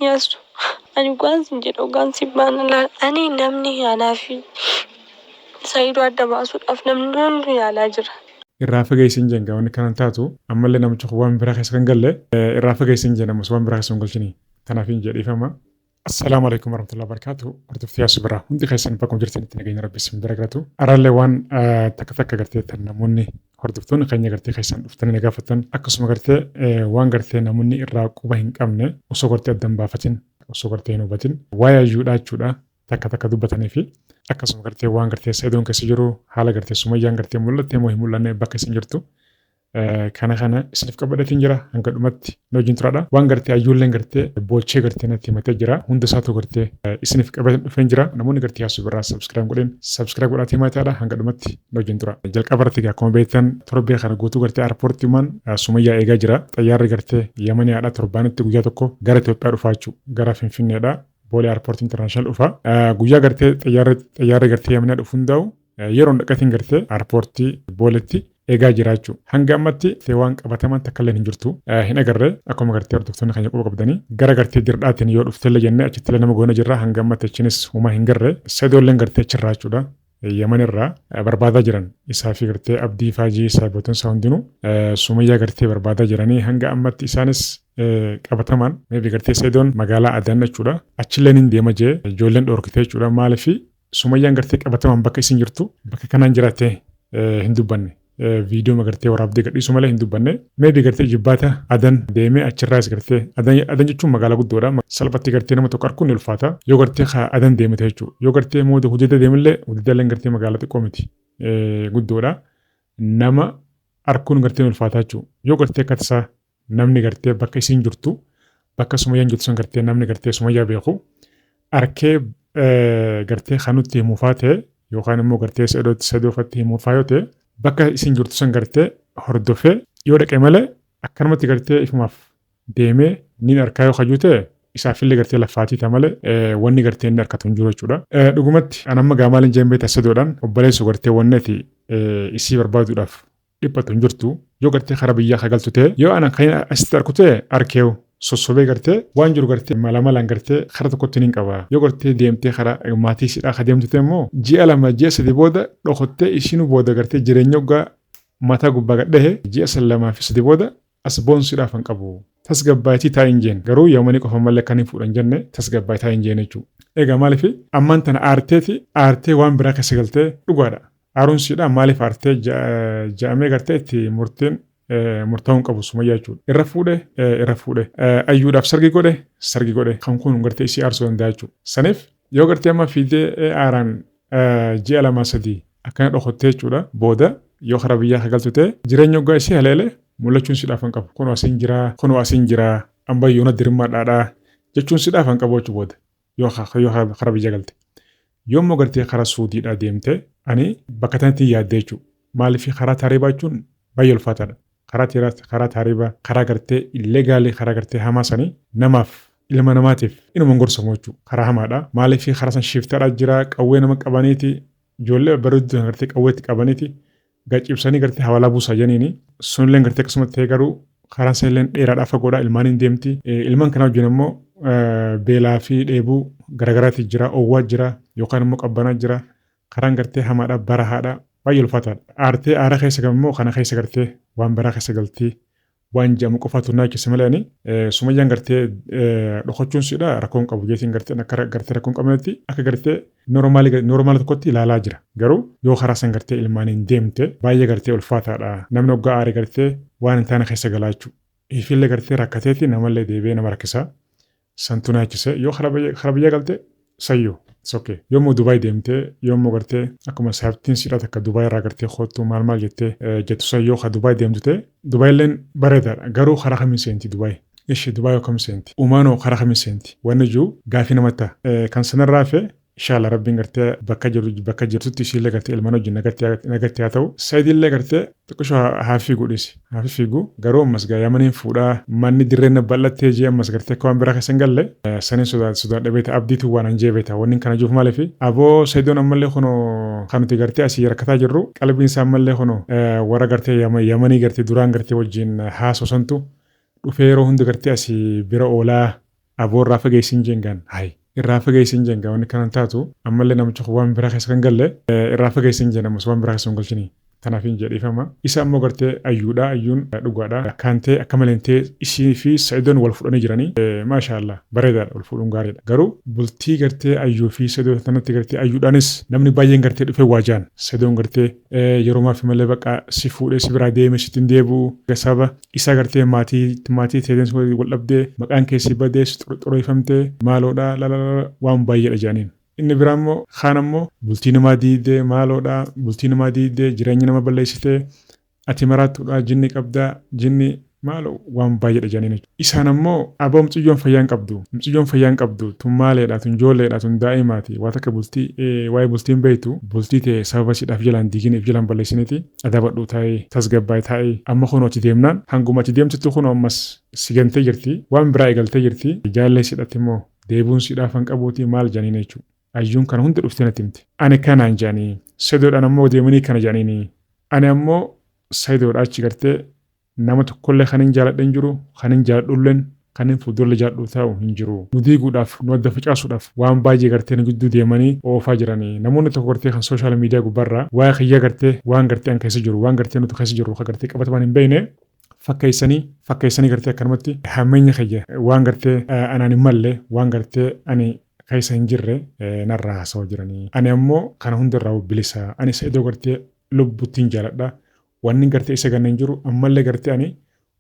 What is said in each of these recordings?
Yaasu ani dhugaan sin jedha dhugaan sin baana laal ani namni anaa fi Saidoo adda baasuudhaaf namni hundu yaalaa jira. Irraa fageessi hin jeen gaa wanni kanan taatu ammallee namichi kun waan biraa keessa kan galle irraa fageessi hin jeen ammas waan biraa keessa hin galchini tanaaf hin jee dhiifama. Assalaamu alaikum warahmatullahi wabarakatuh. Hordoftoota Yaasuu biraa hundi keessan bakkuma jirtanitti nageenya rabbi isin bira galatu. Arallee waan takka takka gartee tan namoonni hordoftoonni keenya gartee keessan dhuftanii na gaafattan akkasuma gartee waan gartee namoonni irraa quba hin qabne osoo gartee addan baafatin osoo gartee hin hubatin waa'ee ayyuudhaa jechuudha takka takka dubbatanii fi akkasuma gartee waan gartee Sa'idoon keessa jiru haala gartee Sumayyaan gartee mul'attee moo hin mul'anne bakka isin jirtu kana kana isiniif qabadheetiin jira hanga dhumatti na wajjin turaadha. Waan gartee ayyuulleen gartee boochee gartee natti himatee jira hunda isaatu gartee isiniif qabadhee dhufeen jira. Namoonni gartee Yaasuu Birraa subscribe godhin subscribe godhaatii maataadha hanga dhumatti na wajjin tura. Jalqaba irratti akkuma beektan torbee kana guutuu gartee airpoortiimaan Sumayyaa eegaa jira. Xayyaarri gartee Yamaniyaadha torbaanitti guyyaa tokko gara Itoophiyaa dhufaa jechuudha gara Finfinneedha. Boolee Airport International dhufa. Guyyaa gartee xayyaarri xayyaarri gartee Yamaniyaa dhufu hundaa'u yeroon dhaqatiin gartee airpoortii Booletti eegaa jira jechuudha. Hanga ammatti waan qabatamaan takka illee hin jirtu. Hin agarre akkuma gartee hordoftoonni keenya quba qabdanii gara gartee dirdhaatiin yoo dhuftellee jennee achittillee nama goona jirra hanga ammatti achinis homaa hin garre. Sa'idoolleen gartee achirraa jechuudha. Yaman irraa barbaadaa jiran isaa fi gartee Abdii Faajii saahiboottan isaa hundinuu Sumayyaa gartee barbaadaa jiranii hanga ammatti isaanis qabatamaan maybe gartee Sa'idoon magaalaa Adan jechuudha achillee nin deema jee ijoolleen dhoorkite jechuudha maaliif Sumayyaan gartee qabatamaan bakka isin jirtu bakka kanaan jiraatte hin dubbanne viidiyoo gartee waraabdee gadhiisu malee hin dubbanne. Maybe gartee jibbaata Adan deemee achirraas gartee Adan Adan jechuun magaalaa guddoodha. Salphatti gartee nama tokko arguun ni ulfaata. Yoo gartee ka Adan deemte jechuudha. Yoo gartee mooda Hudayda deemillee Hudaydalleen gartee magaalaa xiqqoo miti guddoodha. Nama arguun gartee ni ulfaata jechuudha. Yoo gartee akka tasaa namni gartee bakka isiin jirtu bakka Sumayyaan jirtu san gartee namni gartee Sumayyaa beeku arkee gartee kan nutti himuufaa ta'e yookaan immoo gartee Sa'idoofatti himuufaa yoo ta'e bakka isiin jirtu san gartee hordofee yoo dhaqe malee akkanumatti gartee ifumaaf deemee niin arkaa yoo kajuu ta'e isaafillee gartee laffaatii ta'a malee wanni gartee inni arkatu hin jiru jechuudha. Dhugumatti an amma gaa maaliin jeen beekta Sa'idoodhaan obboleessu gartee wanni ati isii barbaaduudhaaf dhiphatu hin jirtu yoo gartee kara biyyaa ka galtu ta'e yoo ana kan asitti arku ta'e arkeewu sossobee gartee waan jiru gartee mala malaan gartee kara tokkotti niin qaba yoo gartee deemtee kara maatii sidhaa ka deemtu ta'e immoo ji'a 2 ji'a 3 booda dhokottee ishiinu booda gartee jireenya hoggaa mataa gubbaa gad dhahe ji'a san 2 fi 3 booda as boonsuudhaaf hin qabu tasgabbaayitii taa'i hin jeen garuu yamanii qofa malee kan hin fuudhan jenne tasgabbaayi taa'i hin jeen jechuu egaa maaliif ammaan tana aarteeti aartee waan biraa keessa galtee dhugaadha Aaruun siidhaa maaliif aartee ja'amee gartee itti murtiin murtaa'uu hin qabu Sumayyaa jechuudha. Irra fuudhe irra fuudhe ayyuudhaaf sargi godhe sargi godhe kan kun gartee isii aarsuu danda'a jechuudha. Saniif yoo gartee amma fiidee aaraan ji'a 2 3 akkana dhokottee jechuudha booda yoo karaa biyyaa ka galtu ta'e jireenya hoggaa isii haleele mul'achuun siidhaaf hin qabu. Kunoo asiin jiraa kunoo asiin jiraa amma yoona dirmaadhaadhaa jechuun siidhaaf hin qabu jechuudha booda. Yoo yoo kara biyya galte. Yoo immoo gartee kara Suudiidhaa deemte ani bakka tanatti hin yaadde jechuudha. Maaliif karaa taariibaa jechuun baay'ee ulfaataadha. Karaa tiiraa karaa taariibaa karaa gartee illegaalii karaa gartee hamaa sanii namaaf ilma namaatiif inuma hin gorsamu jechuudha. Karaa hamaadha. Maaliif karaa san shiftaadhaa jira qawwee nama qabaniiti ijoollee babbareedduu tana gartee qawwee itti qabaniiti gad cibsanii gartee hawalaa buusaa janiini sunilleen gartee akkasumatti ta'ee garuu karaan sanilleen dheeraadhaa fagoodhaa ilmaaniin deemti. Ilmaan kanaa wajjin immoo beelaa fi dheebuu garagaraati jira oowwaa jira yookaan immoo qabbanaa jira karaan gartee hamaadha barahaadha baay'ee ulfaataadha. Aartee aara keessa immoo kana keessa gartee waan biraa keessa galtii waan jedhamu qofaatu naa keessa malee ani Sumayyaan gartee dhokachuun siidha rakkoo hin qabu jeetiin gartee akka gartee rakkoo hin qabnetti akka gartee noormaali noormaala tokkotti ilaalaa jira garuu yoo karaa san gartee ilmaaniin deemte baay'ee gartee ulfaataadha namni hoggaa aare gartee waan hin taane keessa galaa jechuudha ifiillee gartee rakkateeti namallee deebi'ee nama rakkisa Santu naachise yoo kara biyya galte sayyoo it's okay yoo immoo Dubai deemte yoo immoo gartee akkuma saabtiin siidhaa takka Dubai irraa gartee koottu maal maal jettee jettu san yoo ka Dubai deemtu ta'e Dubai illeen bareedaadha garuu karaa kamiin seenti Dubai ishi Dubai yoo kam seenti Umaanoo karaa kamiin seenti wanni jiru gaafii namatti ta'a kan sanarraa hafe Inshallah rabbiin gartee bakka jiru bakka jirtutti isiillee gartee ilmaan wajjin nagatti nagatti haa ta'u. Saidillee gartee xiqqisho haa fiigu dhiisi haa fiigu garuu ammas gaa yamaniin fuudhaa manni dirreen na bal'attee jee ammas gartee akka waan biraa keessa hin galle saniin sodaadhe beekta abdiitu waan an jee beekta wanni kana jiruuf maaliif aboo Saidoon ammallee kunoo kan nuti gartee asii rakkataa jirru qalbiin isaa ammallee kunoo warra gartee yamanii gartee duraan gartee wajjin haasoo santu dhufee yeroo hunda gartee asii bira oolaa Aboo irraa fageessin jengaan hayi irraa fageessin jengaa wanni kanan taatu ammallee namicha kun waan biraa keessa kan galle irraa fageessin jenna ammas waan biraa keessa hin galchini. Tanaaf hin jedhiifama. Isa ammoo gartee ayyuudha ayyuun dhugaadha. Akkaan ta'e akka malee ta'e ishii fi Sa'idoon wal fudhanii jiranii maashaallah bareedaadha wal fuudhuun gaariidha. Garuu bultii gartee ayyuu fi Sa'idoo tanatti gartee ayyuudhaanis namni baay'een gartee dhufee waajaan Sa'idoon gartee yeroo fi malee bakka si fuudhee si biraa deeme sitti hin deebi'u sababa isaa gartee maatii maatii teeteen wal dhabdee maqaan keessi badee si xureeffamtee maaloodha lalala waan baay'eedha jedhaniin. Inni biraa immoo kaan ammoo bultii namaa diidee maaloodha bultii namaa diidee jireenya nama balleessitee ati maraattuudha jinni qabdaa jinni maaloo waan baay'eedha jedhaniin jechuudha. Isaan ammoo aboo mucayyoon fayyaa hin qabdu mucayyoon fayyaa hin qabdu tun maaleedha tun ijoolleedha tun daa'imaati waa takka bultii waa'ee bultiin beektu bultii ta'e sababa siidhaaf jalaan diiginiif jalaan balleessiniiti adabadhu taa'ee tasgabbaa'e taa'ee amma kunoo achi deemnaan hanguma achi deemtutti kunoo ammas si gantee jirti waan biraa eegaltee jirti jaallee sidhatti immoo deebuun siidhaaf hin qabuuti maal jedhaniin jechuudha. Ayyuun kana hunda dhuftee natti himte. Ani kanaan jedhanii Sa'idoodhaan ammoo deemanii kana jedhaniini. Ani ammoo Sa'idoodha achi gartee nama tokkollee kan hin jaaladhe hin jiru, kan hin jaaladhulleen kan hin fuuldurallee jaaladhu ta'u hin jiru. Nu diiguudhaaf, nu adda facaasuudhaaf waan baay'ee gartee nu gidduu deemanii oofaa jiranii. Namoonni tokko gartee kan social media gubbaarraa waa'ee kiyyaa gartee waan gartee an keessa jiru, waan gartee nuti keessa jirru kan gartee qabatamaan hin beekne fakkeessanii fakkeessanii gartee akkanumatti hammeenya kiyya waan gartee anaan hin malle waan gartee ani keessa hin jirre narraa haasawaa jiranii. Ani ammoo kana hundarraa bilisa. Ani Sa'idoo gartee lubbuttiin jaaladha. Wanni gartee isa ganna hin jiru ammallee gartee ani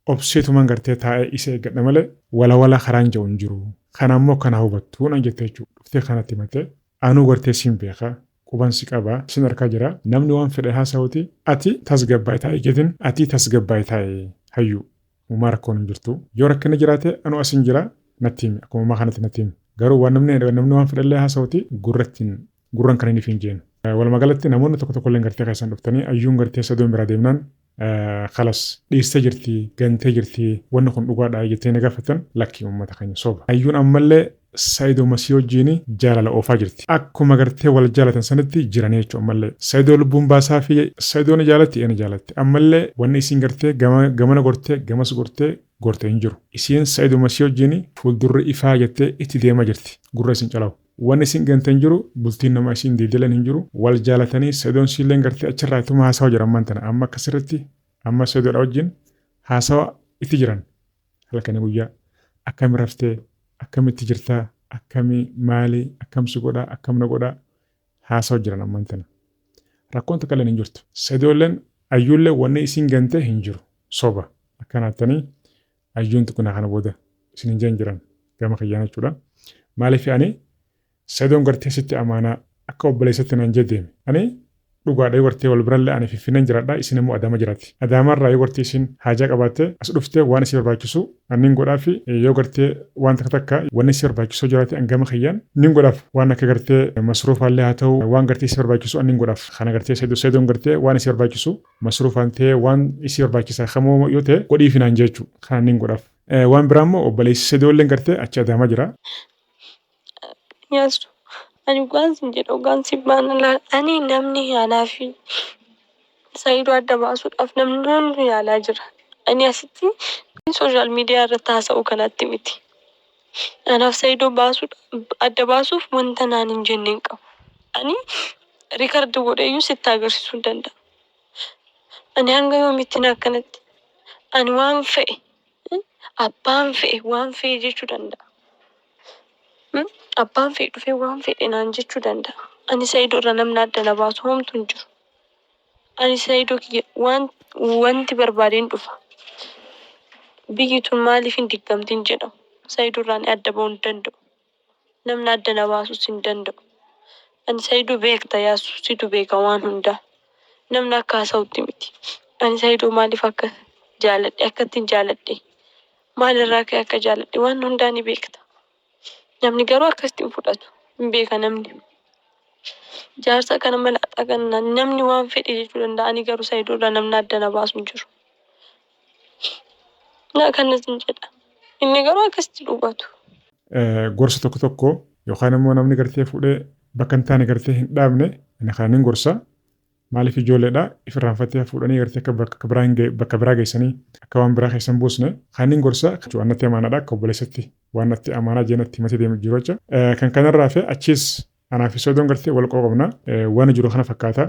obseetumaan gartee taa'ee isa eeggadha malee wala wala karaan jiru hin jiru. Kana ammoo kana hubattuu naan jette jechuudha. Dhuftee kanatti himattee anuu gartee siin beeka. Quban si qaba sin arkaa jira namni waan fedhe haasa'uti ati tasgabbaa'e taa'e jedhin ati tasgabbaa'e taa'e hayyuu uumaa rakkoon hin jirtu yoo rakkinni jiraate anu asin jira natti himi akkuma uumaa kanatti natti himi garuu waan namni namni waan fedhellee haasa'uti gurrattiin gurran kan inni hin jeen. Walumaa galatti namoonni tokko tokko illee gartee keessan dhuftanii ayyuun gartee Sa'idoon biraa deemnaan kalas dhiistee jirti gantee jirti wanni kun dhugaadha jettee na gaafatan lakki uummata keenya soba. Ayyuun ammallee Sa'idoo Masii wajjin jaalala oofaa jirti. Akkuma gartee wal jaalatan sanitti jiranii jechuudha ammallee. Sa'idoo lubbuun baasaa fi Sa'idoo ni jaalatti ni jaalatti. Ammallee wanni isiin gartee gamana gortee gamas gortee gortee hin jiru. Isiin Sa'idoo Masii wajjin fuuldurri ifaa jettee itti deemaa jirti. Gurra isin calawu. Wanni isin gantee hin jiru bultiin nama isiin diideleen hin jiru. Wal jaalatanii Sa'idoon siilleen gartee achirraa ittuma haasawa jiran ammaan tana. Amma akkasirratti amma Sa'idoodha wajjin haasawa itti jiran. Halkanii guyyaa akkami raftee akkamitti jirtaa akkami maali akkam si godhaa akkam na godhaa haasawa jiran ammaan tana. Rakkoon takka illee hin jirtu. Sa'idoolleen ayyuullee wanni isin gantee hin jiru. Soba akkanaattanii ayyuun tuqinaa kana booda isin hin jeen jiran gama kiyyaan jechuudha. Maaliif ani Sa'idoon gartee sitti amaanaa akka obboleessatti naan jee deeme. Ani dhugaadha yoo gartee wal birallee ani Finfinneen jiraadha isin immoo Adaama jiraatti. Adaamaarraa yoo gartee isin haajaa qabaatte as dhuftee waan isii barbaachisu an nin godhaafi yoo gartee waan takka takka wanni isii barbaachisu jiraate an gama kiyyaan nin godhaaf waan akka gartee masruufaallee haa ta'u waan gartee isii barbaachisu an nin godhaaf. Kana gartee Sa'idoon gartee waan isii barbaachisu masruufaan ta'ee waan isii barbaachisa kamoo yoo ta'e godhiifi naan jee jechuudha. Kana nin godhaaf. Waan biraa immoo obboleessi Sa'idoolleen gartee achi Adaamaa jira. Yaasu ani dhugaan sin jedha dhugaan si baana laal ani namni anaa fi Sa'iidoo adda baasuudhaaf namni hundi yaalaa jira. Ani asitti social media irratti haasa'u kanatti miti. Anaaf Sa'iidoo baasuudha adda baasuuf wanta naan hin jenne hin qabu. Ani record godheeyyuu sitti agarsiisuu hin danda'a. Ani hanga yoomittiin akkanatti ani waan fe'e abbaan fe'e waan fe'e jechuu danda'a. Abbaan fe'e dhufee waan fedhe naan jechuu danda'a. Ani Sa'idoo irraa namni adda na baasu homtuu hin jiru. Ani Sa'idoo kiyya waan wanti barbaadeen dhufa. Biyyi tun maaliif hin diggamtin jedhamu. Sa'idoo irraa ani adda ba'uu hin danda'u. Namni adda na baasus hin danda'u. Ani Sa'idoo beekta yaasu situ beeka waan hundaa. Namni akka haasa'utti miti. Ani Sa'idoo maaliif akka jaaladhe akka ittiin jaaladhe maalirraa ka'e akka jaaladhe waan hundaa ni beekta. Namni garuu akkasitti hin fudhatu. Hin beeka namni. Jaarsa kana malaaxaa kana namni waan fedhe jechuu danda'a. Ani garuu Sa'idoo irraa namni adda na baasu hin jiru. Na kanas hin jedha. Inni garuu akkasitti dhugatu. Gorsa tokko tokko yookaan immoo namni gartee fuudhee bakka hin taane gartee hin dhaabne ani kana nin gorsa. Maaliif ijoolleedha if irraanfattee fuudhanii gartee akka bakka biraa hin bakka biraa geessanii akka waan biraa keessa hin buusne kan nin gorsa annatti amaanaadha akka obboleessatti Waan natti amaanaa jee natti himatee deemu jiru jecha. Kan kanarraa hafe achiis anaa fi Saidoon gartee wal quba qabna. Waan jiru kana fakkaata.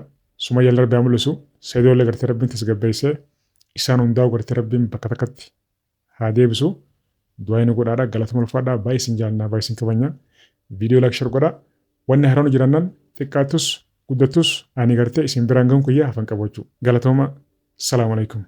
Sumayyaan Rabbi haa mul'isu. Saidoo illee gartee Rabbiin tasgabbeessee isaan hundaa'u gartee Rabbiin bakka takkatti haa deebisu. Du'aa nu godhaadha. Galatuma ulfaadhaa. Baay'ee isin jaalannaa. Baay'ee isin kabajna. Viidiyoo like share godhaa. Wanni haroon jirannan xiqqaattus guddattus ani gartee isin biraan gahuun kiyya hafan qabu jechuudha. Galatooma. Salaamu alaikum.